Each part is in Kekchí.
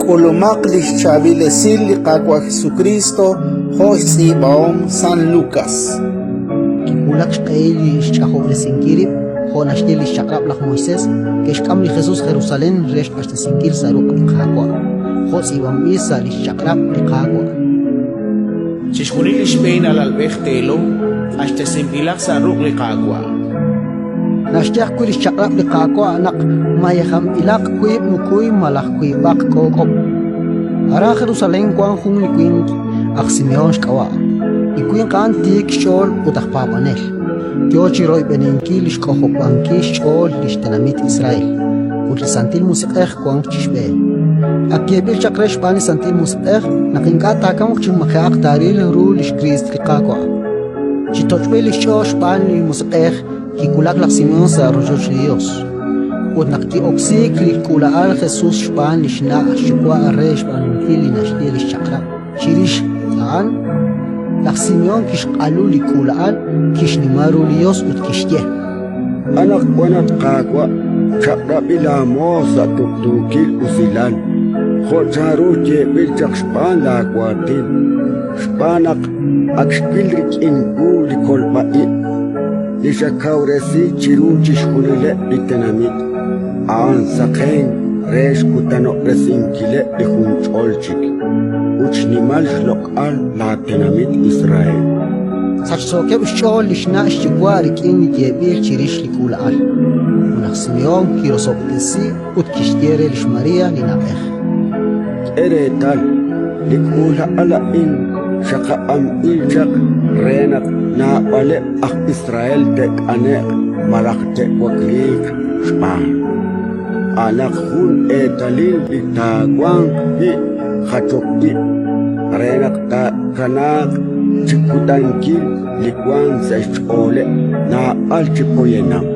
K'ulumaq li xchaab'il esil li Qaawa' Jesukriist jo' xtz'iib'ahom San Lukas. Kiwulak xq'ehil li xch'ajob'resinkil rib' jo' naxye li xChaq'rab' laj Moisés, ke'xk'am li Jesus Jerusalén re xq'axtesinkil sa' ruq' li Qaawa', jo' tz'iib'anb'il sa' li xChaq'rab' li Qaawa'. Chixjunil li xb'een alalb'ej teelom q'axtesinb'ilaq sa' ruq' li Qaawa'. Naxye ajwi' li xchaq'rab' li Qaawa' naq mayejanb'ilaq wiib' mukuy malaj wiib'aq k'ook'ob'. Aran Jerusalén wank jun li winq, aj Simehón xk'ab'a'. Li winq a'an tiik xch'ool ut aj paab'anel, yo chi royb'eninkil li xk'ojob'ankil xch'ool li xtenamit Israel, ut li Santil Musiq'ej wank chi xb'een. Ak yeeb'il chaq re xb'aan li Santil Musiq'ej naq ink'a' taakamq chi maji'aq taaril ru li xKriist li Qaawa'. Chi toch'b'il li xch'ool xb'aan li Musiq'ej kiwulak laj Simón sa' rochoch li Yos. Ut naq ki'oksiik li k'uula'al Jesus xb'aan li xna' xyuwa' re xb'aanunkil li naxye li xchaq'rab' chirix a'an, laj Simón kixq'alu li k'uula'al, kixnima ru li Yos ut kixye: Anaqwan, at Qaawa', chaq'rab'i laamoos sa' tuqtuukil usilal, jo' chanru yeeb'il chaq xb'aan laawaatin, xb'aan naq ak xwil rik'in wu li kolb'a ib' li xakawresi chiru chixjunileb' li tenamit, a'an saqenk re xkutanob'resinkileb' li junch'ol chik ut xnimal xloq'al laatenamit Israel. Sachsookeb' xch'ool li xna' xyuwa' rik'in li yeeb'il chirix li k'uula'al. Ut laj Simehón kirosob'tesi ut kixye re lix María li na'b'ej: K'e reetal, li k'uula'al a'in xaqab'anb'il chaq re naq naab'aleb' aj Israel te't'ane'q malaj te'wakliiq xb'aan. A'anaq jun eetalil li taawanq wi' jachok ib' re naq taakanaaq chi kutankil li wank sa' xch'ooleb' naab'al chi poyanam.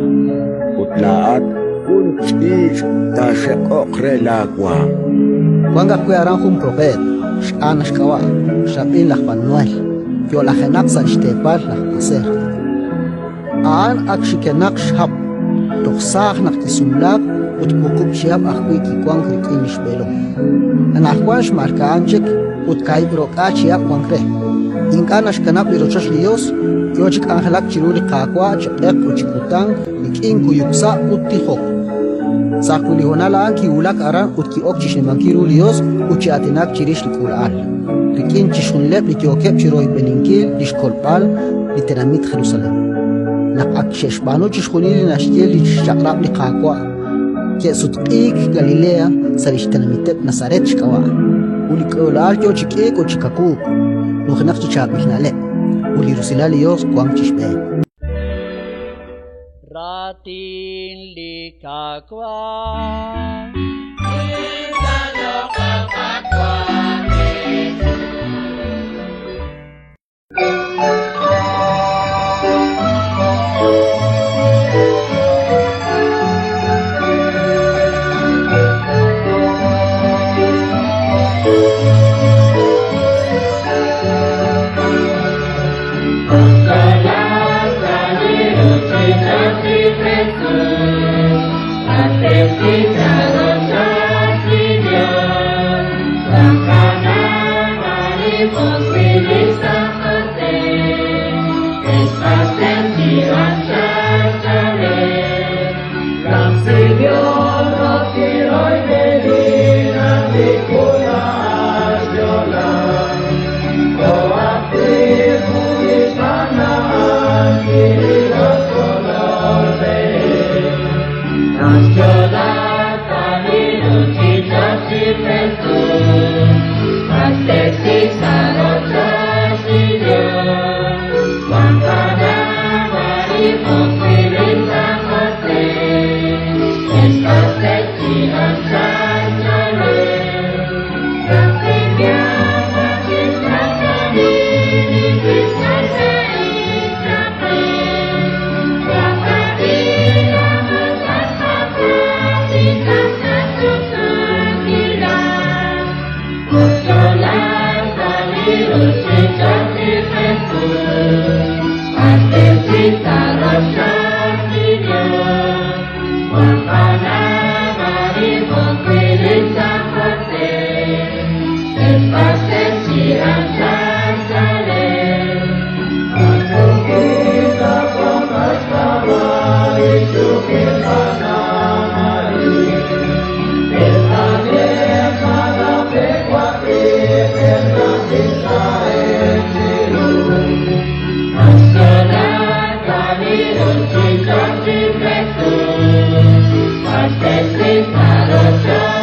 Ut laa'at jun ch'iich' taaxeq'oq re laawaanm. Wank ajwi' aran jun propeet, x'Ana xk'ab'a', xrab'in laj Fanuel, yo'lajenaq sa' li xteepal laj Aser. A'an ak xikenaq xhab', toj saaj naq kisumlaak ut wuqub' chihab' ajwi' kiwank rik'in li xb'eelom. Anaqwan xmalka'an chik ut kaahib' ro'k'aal chihab' wank re. Ink'a' naxkanab' li rochoch li Yos, yo chi k'anjelak chiru li Qaawa' chi q'eq ut chi kutan rik'in kuyuk sa' ut tijok. Sa' ajwi' li honal a'an kiwulak aran ut ki'ok chi xnimankil ru li Yos ut chi aatinak chirix li k'uula'al, rik'in chixjunileb' li yookeb' chi royb'eninkil li xkolb'al li tenamit Jerusalén. Naq ak xe'xb'aanu chixjunil li naxye li xchaq'rab' li Qaawa', ke'sutq'iik Galilea sa' li xtenamiteb' Nazaret xk'ab'a'. Ut li k'uula'al yo chi k'iik ut chi kawuuk, nujenaq chi chaab'il na'leb', ut li rusilal li Yos wank chi xb'een. Raatin li Qaawa'. La.